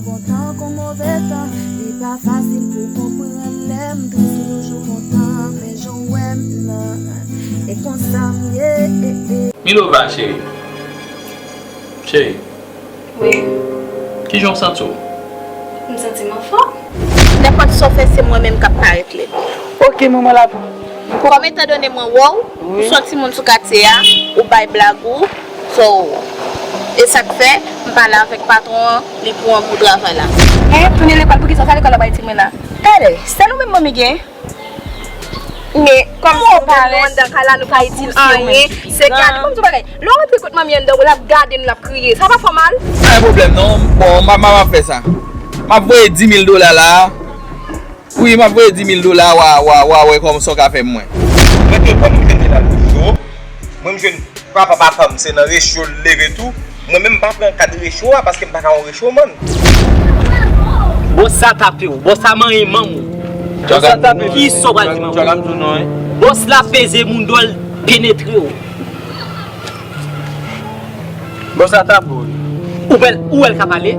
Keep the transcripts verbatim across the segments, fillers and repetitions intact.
Bon tan kon move tan, li pa fasil pou konprann lè m tris, m toujou kontan, men jan w wè m nan, e konsa m ye. Milova, cheri. Cheri. Wi. Kijan w santi w? M santi m anfòm. Nenpòt sa w fè, se mwen menm k ap parèt lèd. Ok, manman la. Kòm etandone mwen wè w, ou se yon timoun sou katye a, ou bay blag ou, so, e sa k fè, m pale avèk patwon an, li pran pou travay la. Hein, tounen lekòl, poukisa w sa lekòl la bay timoun la? Gade, se nou menm manmi gen. Men, kòm se nou menm nou anndan kay la, nou pa itil anyen, se gade, kòm se bagay. Lè w rantre kot manmi anndan, l ap gade n, l ap kriye, sa pa fè w mal? Pa gen pwoblèm non, bon, m ap, m ap fè sa. M ap voye dis mil dola la. Wi, m ap voye dis mil dola, wa, wa, wa wè kòman sa w ka fè mwen. Mwen te pran mwen jwenn li nan recho. Mwen m jwenn papa papa m se nan recho l leve tou. Mwen menm m pa pran kad recho a paske m pa ka yon recho mann. Bòs sa tape w, bòs sa manyen manm ou. Bòs sa tape w. Kisa w pral di manman w? Bòs la peze moun dòl penetre w. Bòs la tape w wi. Ou bèl, ou wè l ka pale?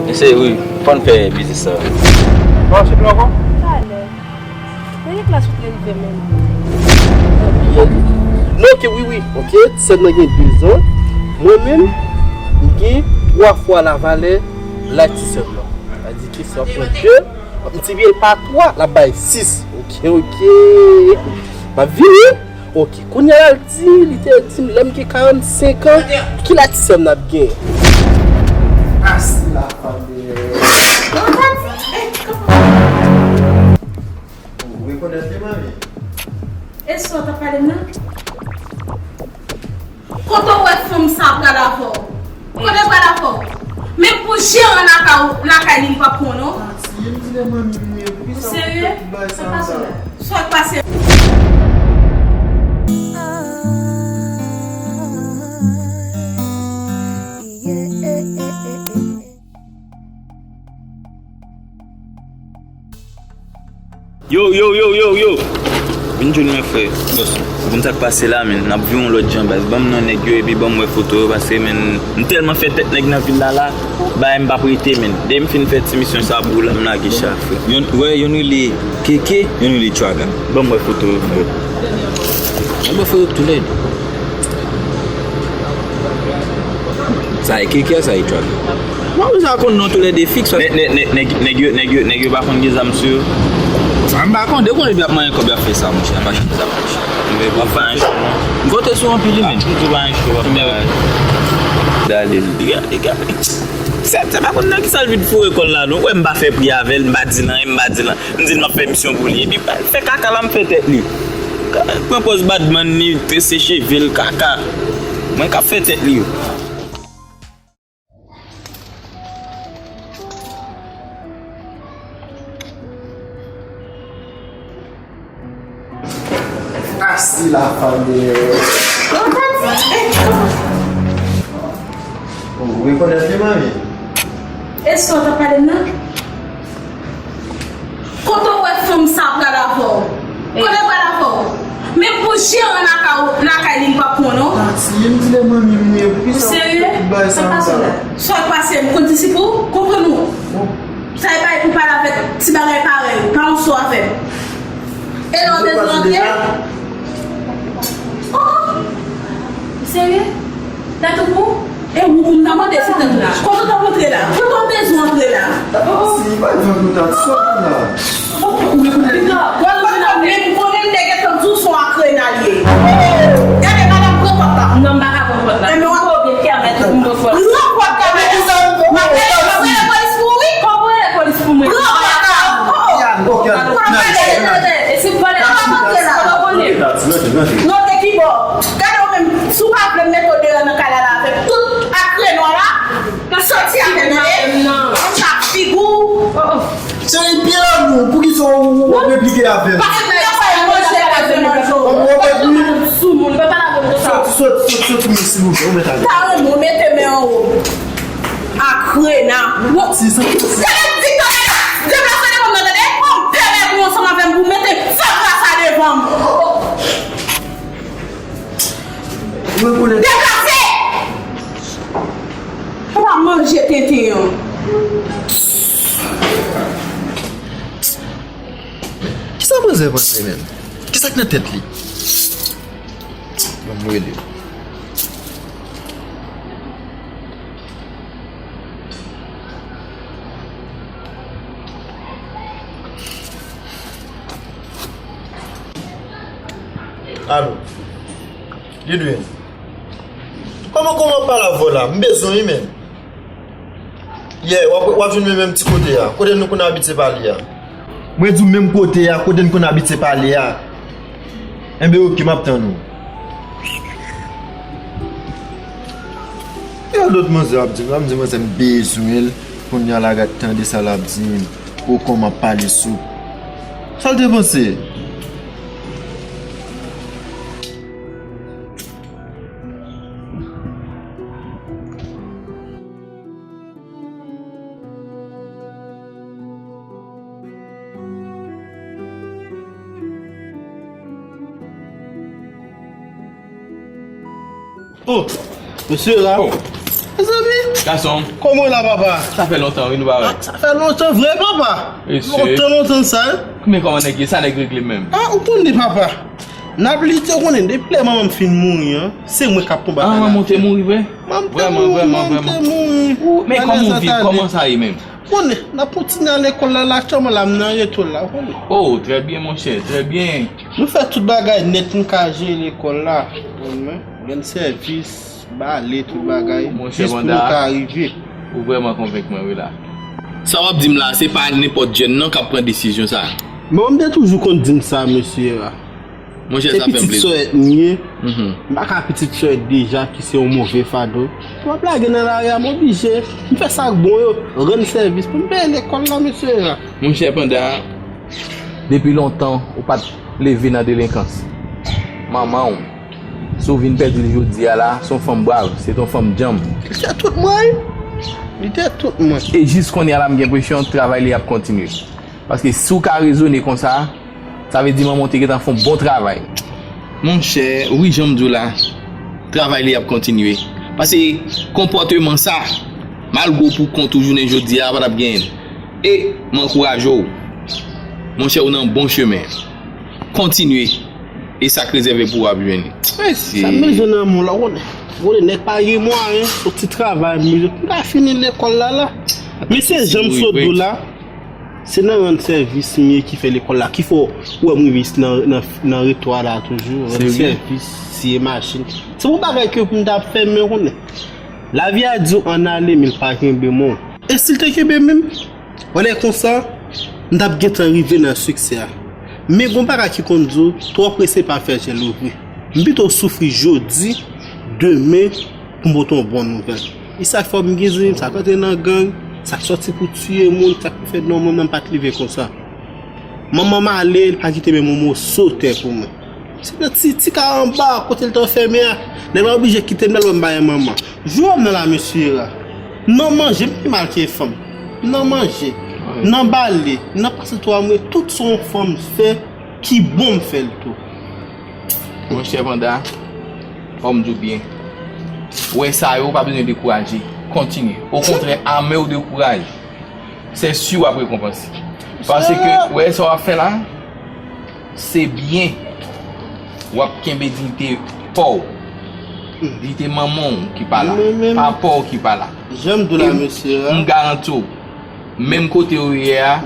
Mesye wi, fò n fè biznis sa. Ou pa mache plen ankò? Talè. Nan ki klas ou te rive menm? Non, ok, wi, wi, ok. Ti sè m nan gen de zan. Mwen menm, m gen twa fwa lavalè laj ti sè m nan. Sa di ki sa pran de, m divize l pa twa, l ap bay sis. Ok, ok. M ap vini. Ok, kounye a l di, li te di m lè m gen karannsenk an, ki laj ti sè m n ap gen? Asi la fade. Ou rekonèt li, manmi? E sa w t ap pale m nan? Kote w wè fanm sa pral avè w? Kote l pral avè w? Menm pou jeran lakay ou, lakay li, li p ap pran w non. Ou serye? Sa k pase la? Sa k pase? Yo, yo, yo, yo, yo! Vin jwenn mwen, frè. Ou konn sa k pase la, menn. N ap viv yon lòt jan, baz. Ban m non nèg yo, epi ban m wè foto yo, paske, menn, m tèlman fè tèt nèg nan vil la, la. Bagay m p ap rete, menn. Depi m fin fè ti misyon sa pou ou la, m lage cha, frè. Youn, wè, youn rele Keke, youn rele Traga. Ban m wè foto yo, frè. Ban m wè foto yo toulède. Sa e Keke, sa e Traga. Mwen bezwen konn non toulède fiks. Nèg, nèg, nèg, nèg yo, nèg yo, nèg yo pa konn gen zam sou yo. Sa m pa konn, depi w ap manyen kòb, y ap fè sa, monchè. Y ap achte zam, monchè. M pa fè anyen cho, non. M konte sou anpil, wi, menn. M tou pa anyen cho, w ap fè bagay. Gade l, gade, gade. Sèt, se pa konn nan kisa l vin foure kò l la, non. Ou wè m pa fè pri avè l, m pa di l anyen, m pa di l anyen. M di l m ap fè misyon pou li. Epi, fè kaka la, m fè tèt li. Pran pòz badman li, trese cheve l, kaka. Mwen k ap fè tèt li yo. Asi la fade. Ou rekonèt li, manmi? E sa w t ap pale m nan? Kote w wè fanm sa pral avè w? Kote l pral avè w? Menm pou jeran lakay ou, lakay li, li p ap pran w non. Ou serye? Sa k pase la? Sa k pase? M konn disip ou? Konprann ou? Sa e bay pou pale avèk ti bagay parèy ou, pa yon so avè m. E lè w bezwen antre? Oh! Ou serye? Tèt ou pou? E ou pou m ta mande si tèt ou la. Kote w t ap antre la? Kote w bezwen antre la? Oh! Si, pa di m pou ta sot la. Piga, gòl mwen nan men m konnen m te gentan di w se yon akrenal ye. Gade madanm pran pòt la. Non, m pa ka pran pòt la. Enben w ap pran pòt la. Pran pòt la, men kisa m fè? M ap rele, m ap rele polis pou ou wi. Kòman w rele polis pou mwen? Pran pòt la. Kote w prale? E si w vòlè, kote w prale la? Note ki bò. Gade w menm, si w pa vle m mete w deyò nan kay la la avèk tout akrenwa la. Soti avè m, tande? Nan sa figi w. Cheri, byen lanmou, poukisa w replike avè m? Paske m nan sa manje avè m. Ou konprann wi? Sou moun, pa pale avè m konsa. Soti, soti, soti, soti, men silvouplè, ou mèt ale. Ta renmen w mete men anwo m. Akrena. Pati, sa k pase? Gade diktatè la. Deplase devan m nan, tande? Ou pèmèt ou ansanm avè m pou w mete fatra sa devan m. Deplase! Ou pa manje tenten an. Manzè panse menm? Kisa k nan tèt li? Ban m rele. Alo. Lidwin. Kòman, kòman w ap pale avè w la? M bezwen w wi, menm. Yeah, w ap, w ap jwenn mwen menm ti kote a. Kote nou konn abitye pale a. Mwen di w menm kote a, kote n konn abitye pale a. Enben, oke, m ap tann ou. Yon lòt manzè ap di m, ap di manzè m bezwen l. Kounye a la, gad, tande sa l ap di m. O, kòman m ap pale sou. Sa l te panse? Oh, mesye la. Oh. Mezanmi. Gason. Kòman w la, papa? Sa fè lontan, wi, nou pa wè. Ah, sa fè lontan vre, papa. Mesye. Lontan, lontan sa, hein? Men kòman nèg ye? Sa nèg regle menm? Ah, ou konnen, papa. N ap lite, ou konnen, depi lè manman m fin mouri an, se mwen k ap konbat. Ah, manman w te mouri vre? Manman m te mouri, manman m te mouri. Ou, men kòman w viv? Kòman sa ye menm? Konnen, n ap kontinye al lekòl la, la, aktyèlman la, m nan reto la, ou konnen. Oh, trè byen, monchè, trè byen. Nou fè tout bagay nèt, nou ka jere lekòl la. Ou konnen, rann sèvis, bale, tout bagay, jis pou nou ka rive. Ou vrèman konvenk mwen, wi la. Sa w ap di m la, se pa nenpòt jèn non k ap pran desizyon sa. Men m te toujou konn di m sa, mesye a. Monchè, sa fè m plezi. Se pitit sòyèt m ye. M pa ka pitit sòyèt deja ki se yon move fado. Pou m ap lage nan lari a, m oblije. M fè sa k bon yo, rann sèvis pou m peye lekòl la, mesye a. Monchè Panda, depi lontan, ou pa t leve nan delenkans. Manman w, si w vin pèdi l jodi a la, se yon fanm brav, se t yon fanm djanm. Li te tout mwen, wi. Li te tout mwen. E jis kounye a la, m gen enpresyon travay li ap kontinye. Paske si w ka rezone konsa, sa vle di manman w te gentan fè yon bon travay. Monchè, wi, jan m di w la, travay li ap kontinye. Paske konpòteman sa, malgre w pou kont ou jounen jodi a, pa t ap genyen l. E m ankouraje w. Monchè, ou nan bon chemen. Kontinye. E sa k rezève pou w ap jwenn li. Mèsi. Sa m bezwen nan men w la, w konnen. W konnen nèg pa gen mwayen, se yon ti travay m bezwen. M ka fini lekòl la, la. Men se jan m sot di w la. Se nan rann sèvis m ye ki fè lekòl la, ki fè w wè m rive isit nan, nan, nan reto a la toujou, rann sèvis, siye machin. Se yon bagay ke pou m ta ap fè, men konnen. Lavi a di w ann ale, men l pa kenbe men w. E si l te kenbe men m, wè lè konsa, m t ap gentan rive nan siksè a. Men gon bagay ki konn di w, twò prese pa fè jèl ouvri. M pito soufri jodi, demen, pou m pote yon bon nouvèl. E sa k fè m gen zanmi, sa k antre nan gang, sa k sòti pou tiye moun, sa k pou fè non mwen menm pa t leve konsa. Manman m ale, li pa kite menm yon moso tè pou mwen. Se nan ti, ti kay anba, kote l t anfèmen a, nèg la oblije kite m, l al wè m bay manman. Jou a m nan la mesye a. Nan manje, m pi mal ke fanm. Nan manje, nan bale, nan pase twa mwen, tout sa yon fanm fè ki bon m fè l tou. Monchè Panda, fò m di w byen. Wè sa yo, w pa bezwen dekouraje. Kontinye. Okontrè, amè w dekouraje. Se si w ap rekonpanse. Paske, wè sa w ap fè la, se byen. W ap kenbe diyite pa w. Diyite manman w ki pa la. Papa w ki pa la. Jan m di w la, mesye a. M garanti w, menm kote yo ye a,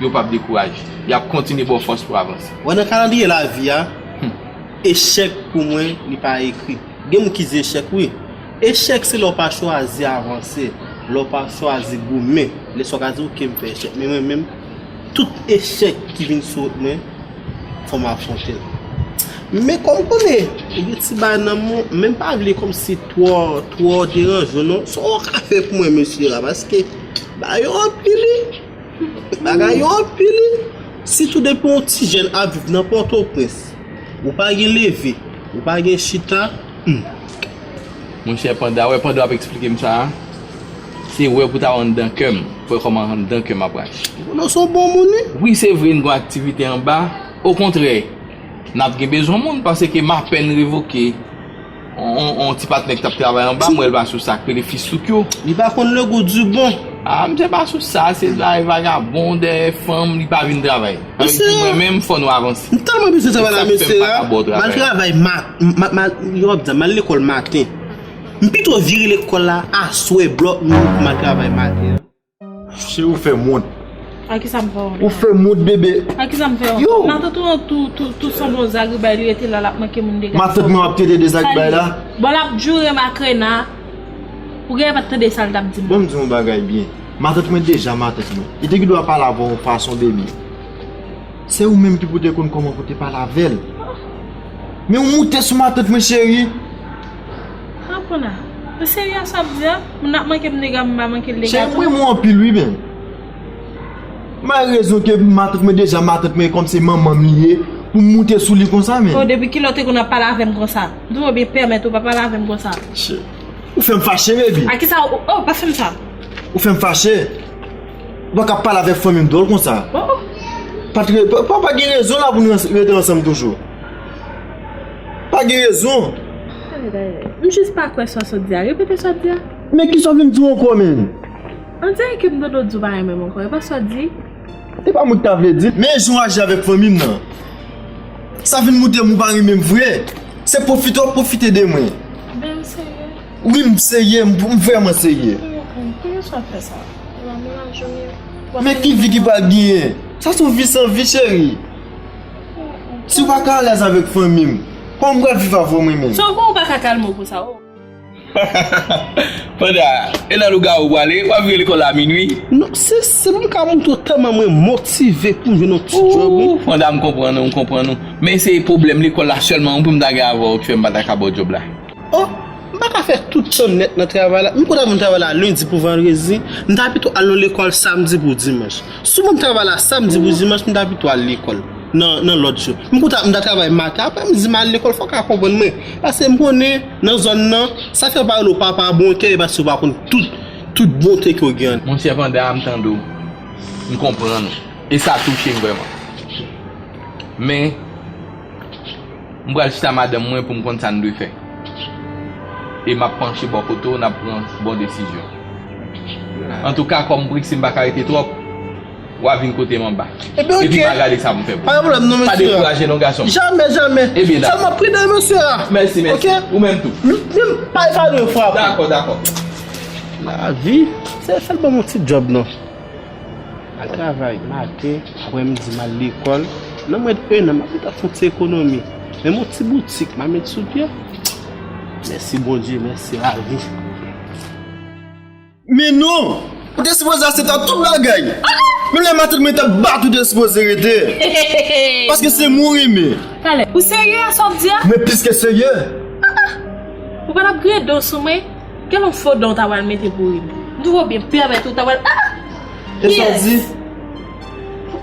yo p ap dekouraje. Y ap kontinye ba w fòs pou w avanse. Wè nan kalandriye lavi a, echèk pou mwen, li pa ekri. Gen moun ki di echèk, wi. Echèk se lè w pa chwazi avanse, lè w pa chwazi goumen. Lè sa w ka di, oke, m fè echèk. Men mwen menm, tout echèk ki vin sou wout mwen, fò m afwonte l. Men kòm konnen, gen ti bagay nan men w, men m pa vle kòmsi twò, twò deranje w non. Sa w ka fè pou mwen, mesye la, paske bagay yo anpil, wi. Bagay yo anpil, wi. Sitou depi yon ti jèn ap viv nan Pòtoprens, ou pa gen leve, ou pa gen chita, hmm. Monchè Panda, wè pandan w ap eksplike m sa a, se wè pou ta wè anndan kè m, pou wè kòman anndan kè m ap rache. Ou konnen w se yon bon moun, wi. Wi, se vre, n gen aktivite anba. Okontrè, n ap gen bezwen moun, paske m apèn revoke on, on, on ti patnè ki t ap travay anba m, wè l pa sou sa k rele fisouk yo. Li pa konn le goût du bon. Ah, misye pa sou sa, se travay vagabon, dèyè fanm, li pa vin travay. Sa vle di mwen menm, fò nou avanse. M tèlman bezwen travay la, mesye a. M al travay, ma, ma, ma, yo ap di, m al lekòl maten. M pito vire lekòl la aswè, block nou, m al travay maten an. Cheri, ou fè m wont. A kisa m fè wont? Ou fè m wont, bebe. A kisa m fè wont? Yo! Matant ou an tou, tou, tou sanble yon zagribay, li rete la, l ap manke moun dega. Matant mwen ap trete de zagribay la? Bon, l ap joure makrena. Ou genlè pa t tande sa l t ap di m. Ban m di yon bagay byen. Matant mwen deja matant mwen. Li te gen dwa pale avè w yon fason, bebe. Se ou menm ki pou te konn kòman pou te pale avè l. Men ou moute sou matant mwen, cheri. Apona, ou serye a sa ap di a? Moun ap manke m dega, m pa manke l dega tou. Cheri, m renmen w anpil, wi, men. M bay rezon ke matant mwen deja matant mwen, e kòm se manman m li ye, pou m moute sou li konsa, men. Oh, depi kilè w te konn ap pale avè m konsa? M tou byen pèmèt ou pa pale avè m konsa. Cheri. Ou fè m fache, baby. A kisa ou, oh, pa fè m sa. Ou fè m fache. Ou pa ka pale avèk fanmi m dwòl konsa. Oh, oh. Pa, pa, pa gen rezon la pou nou rete ansanm toujou. Pa gen rezon. Tande, tande. M jis pa kwè sa w sot di a. Repete sa w di a. Men kisa w vle m di w ankò, menm? On dirait ke m tande w di w pa renmen m ankò. E pa sa w di? E pa mwen ki ta vle di. Men jan w aji avèk fanmi m nan. Sa vin montre m ou pa renmen m vre. Se pwofite w ap pwofite de mwen. Ben, ou serye? Wi, m serye, m, m vrèman serye. Pou yo, pou yo sa fè sa? Ou la, men la jounen. Men ki vi ki pral genyen? Sa se yon vi san vi, cheri. Si w pa ka alèz avèk fanmi m, kòman m pral viv avè w mwen menm? Sa w kwè ou pa ka kalme w konsa, oh. Panda, e nan lougawou w prale, w ap vire lekòl la minwi? Non, se, se pou m ka montre w tèlman mwen motive pou m jwenn yon ti djòb, wi. Ooh, Panda, m konprann ou, m konprann ou. Men se pwoblèm lekòl la sèlman pou m ta gen avè w ki fè m pa ta ka ba w djòb la. Oh, m pa ka fè tout tan nèt nan travay la. M konn ap vin travay la lendi pou vandredi. M ta pito al nan lekòl samdi pou dimanch. Si w ban m travay la samdi pou dimanch, m ta pito al lekòl nan, nan lòt jou. M konn ap, m ta travay maten, aprè midi m al lekòl, fò w ka konprann mwen. Paske m konnen nan zòn nan, sa fè yo pa rele w papa bon kè, e paske yo pa konn tout, tout bonte ke w gen. Monchè Panda, m tande w. M konprann ou. E sa touche m vrèman. Men, m pral chita madanm mwen pou m konn sa n dwe fè. E m ap panche bò kote w, n ap pran bon desizyon. Antouka, kòm m prese, m pa ka rete twòp, w a vin kote m anba. Ebyen, oke. Epi m a gade sa pou m fè pou ou. Pa gen pwoblèm non, mesye. Pa dekouraje non, gason m. Jamè, jamè. Ebyen, dakò. Sèlman pridan, mesye a. Mèsi, mèsi. Oke? Ou menm tou. M, m, pa epanye frape. Dakò, dakò. Lavi, se fè l ban m yon ti djòb non. Al travay maten, aprè midi m al lekòl. Nan mwens de enn an, m ap gentan fè yon ti ekonomi. Menm yon ti boutik, m a met sou pye. Mèsi Bondye, mèsi lavi. Men non! Ou te sipoze aksepte tout bagay. Menm lè matant mwen t ap bat ou te sipoze rete. Paske se mwen ou renmen. Talè, ou serye a sa w ap di a? Mwen plis ke serye. Ou pa t ap griyen do sou mwen? Gen yon fo dan w ta pral mete pou ri m. M twò byen pèmèt ou ta pral, ah! E sa w di?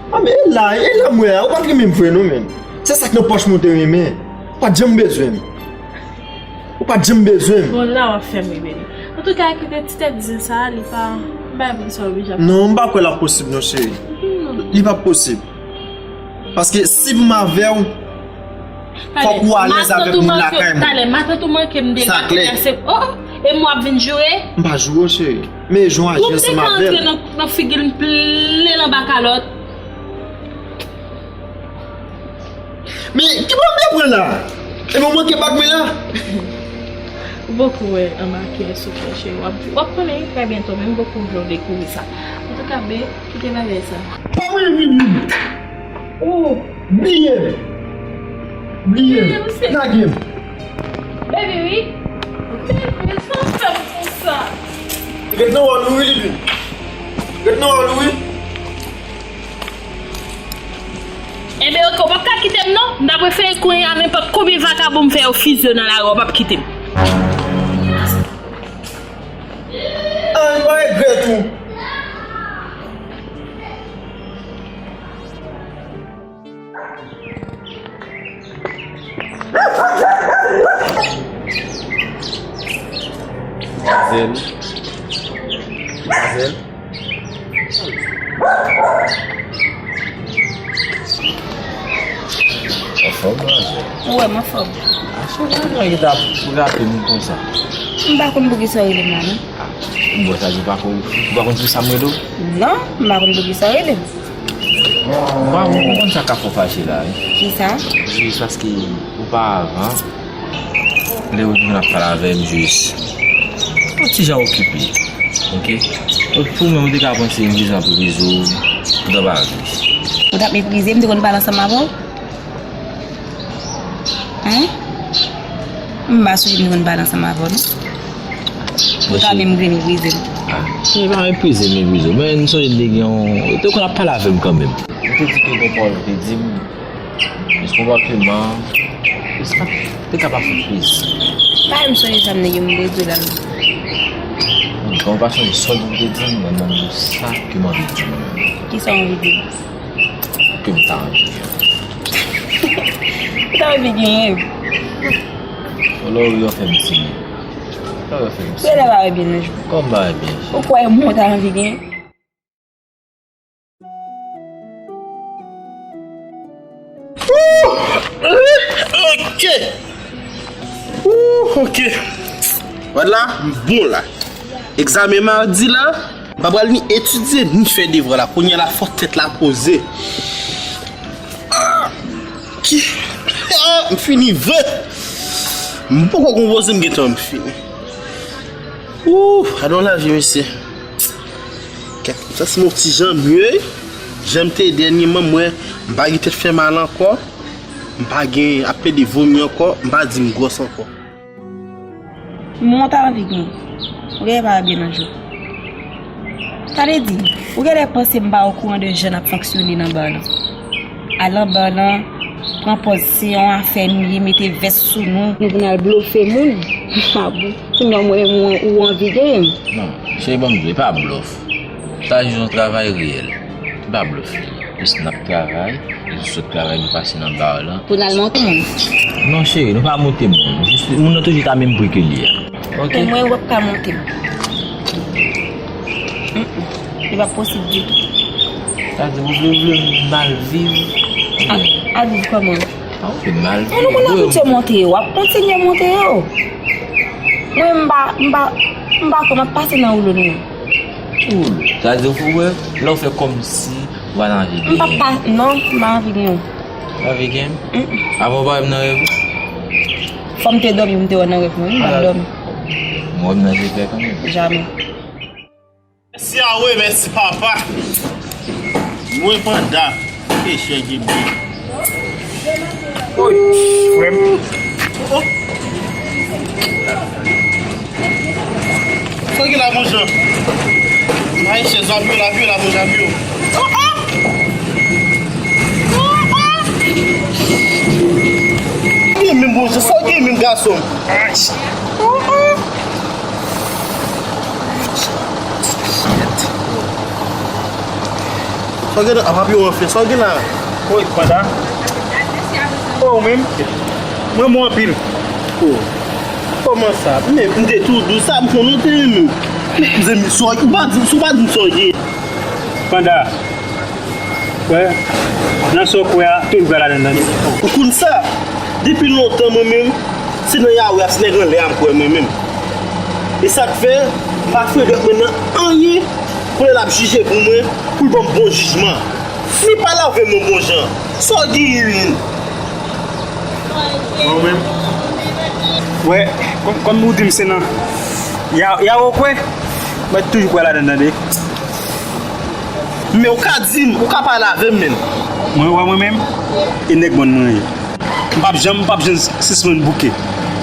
Ah, men e la, e la m wè a, ou pa t renmen m vre non, menm. Se sa k nan pòch mwen w te renmen. Ou pa t janm bezwen m. Ou pa t janm bezwen m. Bon, la w ap fè m ri, baby. Antouka, kite ti tèt zen sa a, li pa, m pa wè poukisa w oblije ap. Non, m pa kwè l ap posib non, cheri. Li p ap posib. Paske si pou m avè w, fòk ou alèz avèk moun lakay mwen. Talè, matant ou manke m dega, kounye a se, oh, oh, e m w ap vin joure? M pa joure w, cheri. Men jan w aji ansanm avè l. Ou te ka antre nan, nan figi l, m plen l anba kalòt. Men, ki bò m te pran la? E mwen manke bat mwen la? Ou poko wè an makiyaj sou kè cheri. W ap, w ap konnen trè byento, men m poko vle w dekouvri sa. Antouka, be, kite bagay sa. Pa mwen, Bibi! Oh, bliye m! Bliye m! Lage m! Baby, wi! Baby, sa w fè m konsa? Ret nan wòl ou, wi, Bibi! Ret nan wòl ou, wi! Enben, oke, w p ap ka kite m non. M ta prefere kounye a nenpòt konbyen vakabon m fè yo fizye nan lari a, w p ap kite m. Ah, m pa regrèt ou. Manzèl. Manzèl. Anfòm, manzè? Ou wè m anfòm. A, se manzè ki t ap rate m konsa. M pa konn poukisa w rele m la, non. A, Bon, sa di ou pa konn, ou pa konn pou sa m rele w? Non, m pa konn pou ki sa w rele m. Ou pa konn, ou konn sa k ap fè w fache la, wi. Ki sa? Jis paske oparavan, lè ou te konn ap pale avè m, jis yon ti jan okipe, oke? Donk, pou mwen, ou te ka panse m bezwen ap rezo, ou ta pa vle. Ou t ap meprize m, m te konn pale ansanm avè w? Hein? M pa sonje m te konn pale ansanm avè w, non. Ou ta menm vle meprize m. Ah, se pa meprize, meprize. Men m sonje m te gen yon, ou te konn ap pale avè m kanmenm. Ou te di ke gon pawòl ou te di m, jis konpòteman, jis pa, te ka pa fè plezi. Pa menm sonje sa m te gen pou m te di w la, non. Bon, ou pa sonje sa ou te di m, mwen, mwen, sa ke m anvi di w. Ki sa w anvi di m? Ke m ta anvi. Ou ta anvi genyen. Lè w ri w fè m tiye. Lè w ri w fè m tiye. Ou genlè pa wè byen nan je w. Kòman m pa wè byen je w? Ou kwè mwen ta anvi genyen? Ok. Ouh, ok. Vwala, m bon la. Egzamen madi la, m pa pral ni etidye, ni fè devwa la. Kounye a la, fò tèt la poze. Ah, ki, ah, m fini vre. M poko konpoze, m gentan m fini. Ouh, gadon lavi, mesye. Kèt, sa se yon ti jan mye. Jan m te ye dènyèman, m wè m pa gen tèt fè mal ankò. M pa gen ap plede vomi ankò. M pa di m gwòs ankò. Mwen ta anvi gen. Ou genlè pa byen nan je w. Sa vle di, ou genlè panse m pa okouran de jan n ap fonksyone nan bar lan. Al nan bar lan, pran pòz se yon afè nou ye, mete vès sou nou. Nou vin al blofe moun. Ah bon. Kounye a mwen, mwen, ou anvi genyen m? Non, cheri, ban m di w, e pa blòf. Sa jis yon travay reyèl. E pa blòf li ye. Jis n ap travay, e nou sot travay, nou pase nan bar lan. Pou n al monte moun? Non, cheri, nou pa monte moun. Jis moun nan toujou ta menm pri ke li a. Ok? Pou mwen, w ap ka monte m. Mm-mm. Li p ap posib ditou. Sa di, ou vle, ou vle mal viv? A, a viv kòman? A, ou vle mal viv. E nou konn abitye monte yo, w ap kontinye monte yo. Mwen, m pa, m pa, m pa kòman pase nan woulo nou. Ki woulo? Sa di, ou wè, lè w fè kòmsi w pa t anvi genyen. M pa, pa, non, m pa anvi genyen. Ou pa anvi genyen? Mm. Avan w pa wè m nan rèv ou? Fò m te dòmi, m te wè nan rèv mwen, wi, m pa t dòmi. Mwen wè m nan je klè kanmenm. Jamè. Mèsi Yawe, mèsi papa. Mwen Panda. Ke chè ki byen. Oy, frè m. Oh. Sa ki la, monchè? Ay, chè, zabi yo, lavi yo la, bon, zabi yo. Oh, oh. Oh, oh. Ki menm, monchè, sa ki menm, gason? Ay. Oh, oh. Sa w gen nan, a, papi w anfle, sa w gen la? Woy, Panda. Oh, ou menm? Mwen renmen w anpil. Oh. Kòman sa? Men, m te tou dous, sa m konnen w te renmen. Men, mezanmi, sa w, ou pa di, sa w pa di m sa w gen. Panda. Wè, nan sa w kwè a, toujou kwè ladan l tande. Ou konn sa? Depi lontan mwen menm, se nan Yawe a, se nèg anlè a m kwè mwen menm. E sa k fè, m pa fè dòt mwen nan anyen, pou lè l ap jije pou mwen, pou l ban m bon jijman. Fini pale avè m yon bon jan. Sa w gen? Mwen menm. Wè, kòm, kòm ou di m se nan Ya, Yawe w kwè, mwen toujou kwè ladan l tande. Men ou ka di m, ou ka pale avè m menm. Mwen wè mwen menm, e nèg mòn mwen ye. M p ap janm, m p ap janm sispann bouke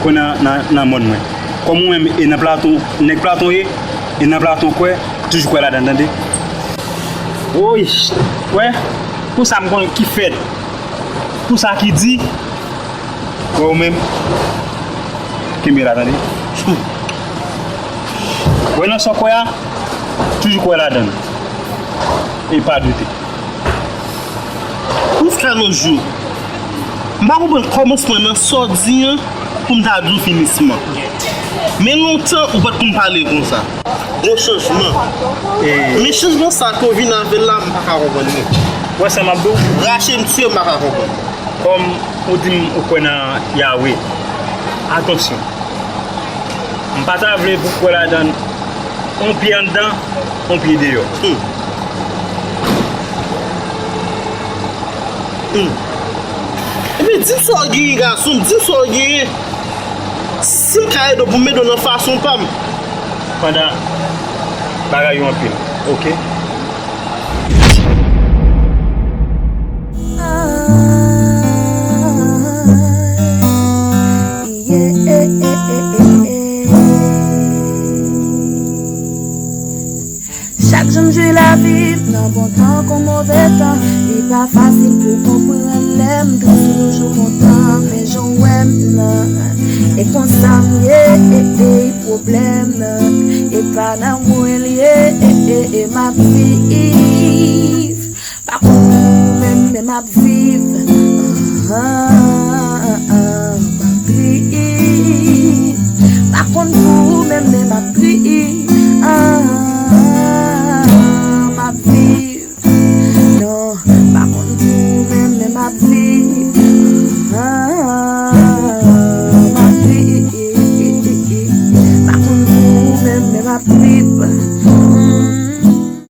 kwè nan, nan, nan mòn mwen. Kòm ou menm, e nan Platon, nèg Platon ye, e nan Platon kwè, toujou kwè ladan l tande. Woy, wè, pou sa m konnen ki fèt. Pou sa ki di, wè ou menm, kenbe la tande. Wè nan sa w kwè a, toujou kwè ladan l. E pa doute. Jiska nos jours, m pa konprann kòmansman nan sa w di an pou m ta di w finisman. Men lontan ou pa t konn pale konsa. Gwo chanjman. E men chanjman sa ke w vin avè l la, m pa ka konprann li. Wè sa m ap di w? Rache m tiye, m pa ka konprann. Kòm ou di m ou kwè nan Yawe, atansyon. M pa ta vle pou w kwè ladan l On pye anndan, on pye deyò. Hmm. Hmm. Ebyen, di m sa w genyen, gason m, di m sa w genyen. Si m ka ede w pou m ede w nan fason pa m. Panda, bagay yo anpil, oke? Chak jou m jwi lavi m nan bon tan kon move tan. Li pa fasil pou konprann lè m tris ou toujou kontan. Men jan w wè m nan, e konsa m ye, e, e, pwoblèm nan. E pa nan mwen l ye, e, e, e, m ap viv. Pa konn pou ou menm, men m ap viv. Ah, ah, ah, ah, m ap viv. Pa konn pou ou menm, men m ap viv. Ah,